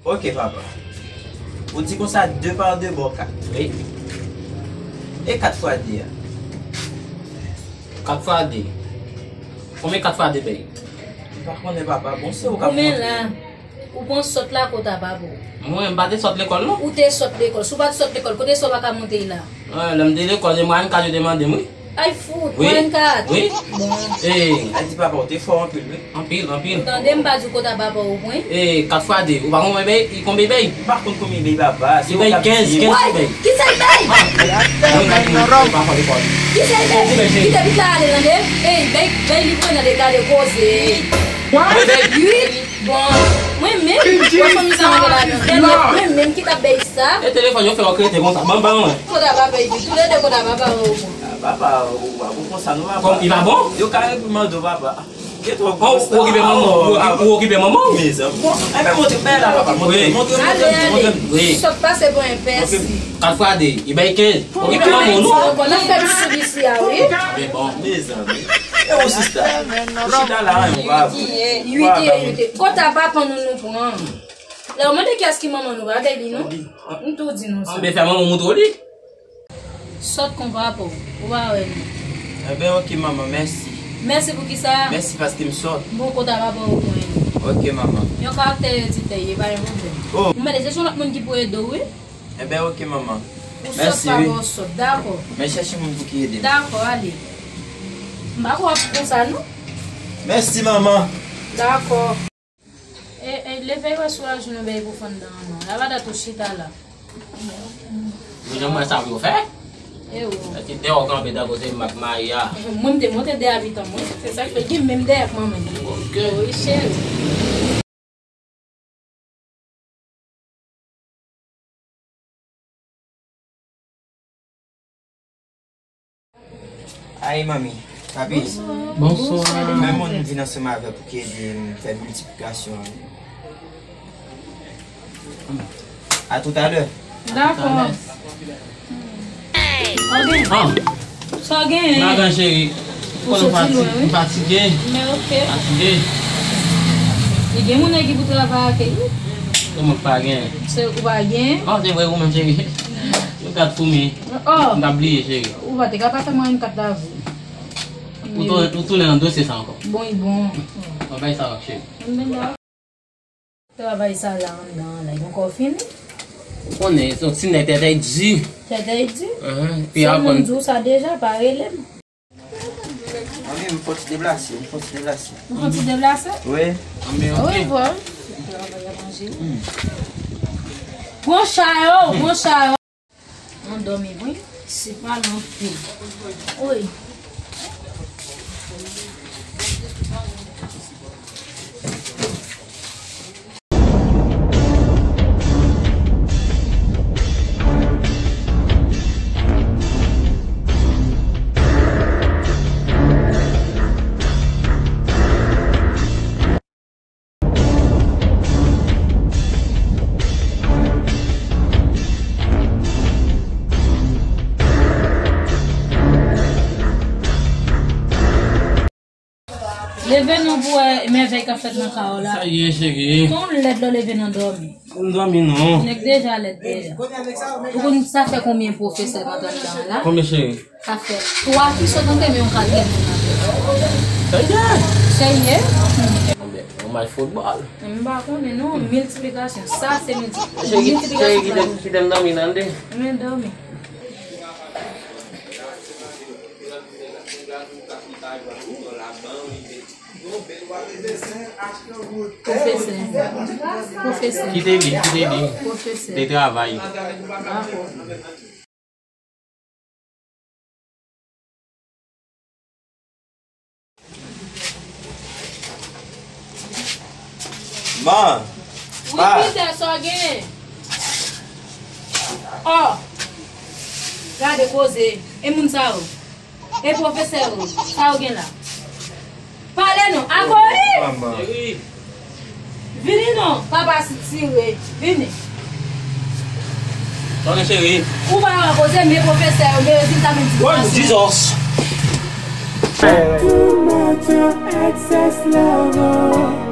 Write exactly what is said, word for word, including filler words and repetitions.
Ok, papa. Ou di konsa, de pa de bò kat. Wi. E kat fwa de a? Kat fwa de. Konbyen kat fwa de bay? M pa konnen, papa. Bon, se ou k ap montre. Ou pran sòt la kote a papa w. Mwen, m pa te sòt lekòl, non. Ou te sòt lekòl. Si w pa t sòt lekòl, kote sa w pa ka monte la? Ah, lè m te lekòl, se mwayen kat yo te mande m, wi. Ay, fout, wi. Mwayen kat. Wi. Bon. Ay, di papa w te fò anpil, wi. Anpil, anpil. Ou tande m pa di w kote a papa w pran? E, kat fwa de. Ou pa konn konbyen bay? Konbyen bay? M pa konn konbyen bay papa. Li bay kenz, kenz bay. Kisa l bay? Kisa l bay? Kite pitit la ale, tande? Ey, bay, bay li pran nan de gade koze. Ui, bon, mwen menm, mwen fanmi sa mwen gen ladan. Dènye, mwen menm ki t ap bay sa. E telefòn yo fè w krete konsa. Ban, ban mwen. Kote a papa epi, tou le de kote a papa ou bon. Ah, papa ou pa bon konsa, non, papa. Kòm li pa bon? Yo ka reprimande w, papa. Ou okipe manman w, ou okipe manman w. Mezanmi. Bon, enben, montre, bay la, papa, montre, montre, montre, montre. Wi. Sòt pase pou enpèsi. Kat fwa de, li bay kenz. Okipe manman w, non. N ap fè ti sou isi a, wi. Men bon. Mezanmi. E ou, sista? Ou chita la, hein, ou pa. Uite, uite. Kote a papa nou nou pran? Lè w mande kiyès ki manman nou, pa bay li, non. M tou di nou sa. Anben, fè manman w montre w li. Sòt kon papa w, ou pa wè li. Enben, ok, manman, mèsi. Mèsi pou kisa? Mèsi paske m sòt. Bon, kote a papa w pran li. Ok, manman. Yon karaktè eritay, e pa yon pwoblèm. Oh. Ou mèt, se yon lòt moun ki pou ede w, wi. Enben, ok, manman. Ou sòt, papa w sòt, dakò. Men chèche moun pou ki ede m. Dakò, ale. M pa kwè w ap konsa, non. Mèsi, manman. Dakò. E, e, leve wè sou ajoun ou bay pou fann dan an non. La pa dat ou chita la. Ou janm wè sa pou yo fè? E ou. Mèt dèyè w kanpe tankou se m ak Maya. Mwen m te monte dèyè a pitit mwen. Se sa k fè gen menm dèyè ak manman. Ok. Wi, cheri. Ay, manmi, papi. Bonswa. Men moun m vin ansanm avè pou ki ede m fè miltiplikasyon an. A toutalè. Dakò. Sa w gen? Ah. Sa w gen? M pa gen, cheri. Ou soti lwen, wi. M fatige. Men ok. Fatige. E gen moun ki pou travay ak li. Kòman k pa gen? Se ou pa gen? Ah, se vre ou menm, cheri. Yo kat pou mi. Oh. M t ap bliye, cheri. Ou pa te ka pa fè mwen yon kat la vre. Ou tou-, ou tounen nan dosye sa ankò. Bon, e bon. Bon, bay sa, cheri. Travay sa la anndan an la, li poko fini. Ou konnen, se yon ti nèg tèt di. Tèt di? Ahn, pi se aprann. Moun di w sa deja, pa rele m. Anben, m fò ti deplase, m fò ti deplase. Ou fò ti deplase? Wi. Anben, ok. Orevwa. Pran chay ou, pran chay ou. Mwen dòmi wi, se pa lanpil. Wi. Leve non pou wè mèvèy k ap fèt nan kay la. Sa ye, cheri? Ton lèd lè w leve nan dòmi. M dòmi non. Nèg deja lèd deja. Ou konn sa fè konbyen pwofesè k antre anndan la? Konbyen, cheri? Sa fè twa ki sot antre, men yon katriyèm vin antre. Serye? Serye? Yon match foutbòl. M pa konnen non, miltiplikasyon. Sa se milti-, miltiplikasyon. Cheri, kite m dòmi nan de. Men dòmi. Pwofesè. Pwofesè. Kite li, kite li. Pwofesè. Li travay. Dakò. Man! Wi, Pita, sa w genyen? Oh! Gade koze. E moun sa yo? E pwofesè yo, sa yo gen la? Pale non, Akori! Vini non, papa sitire, vini. Sa gen, cheri? Ou pa wè koze, men pwofesè yo, men rezilta, men di. Woy, Jesus! Excess lover.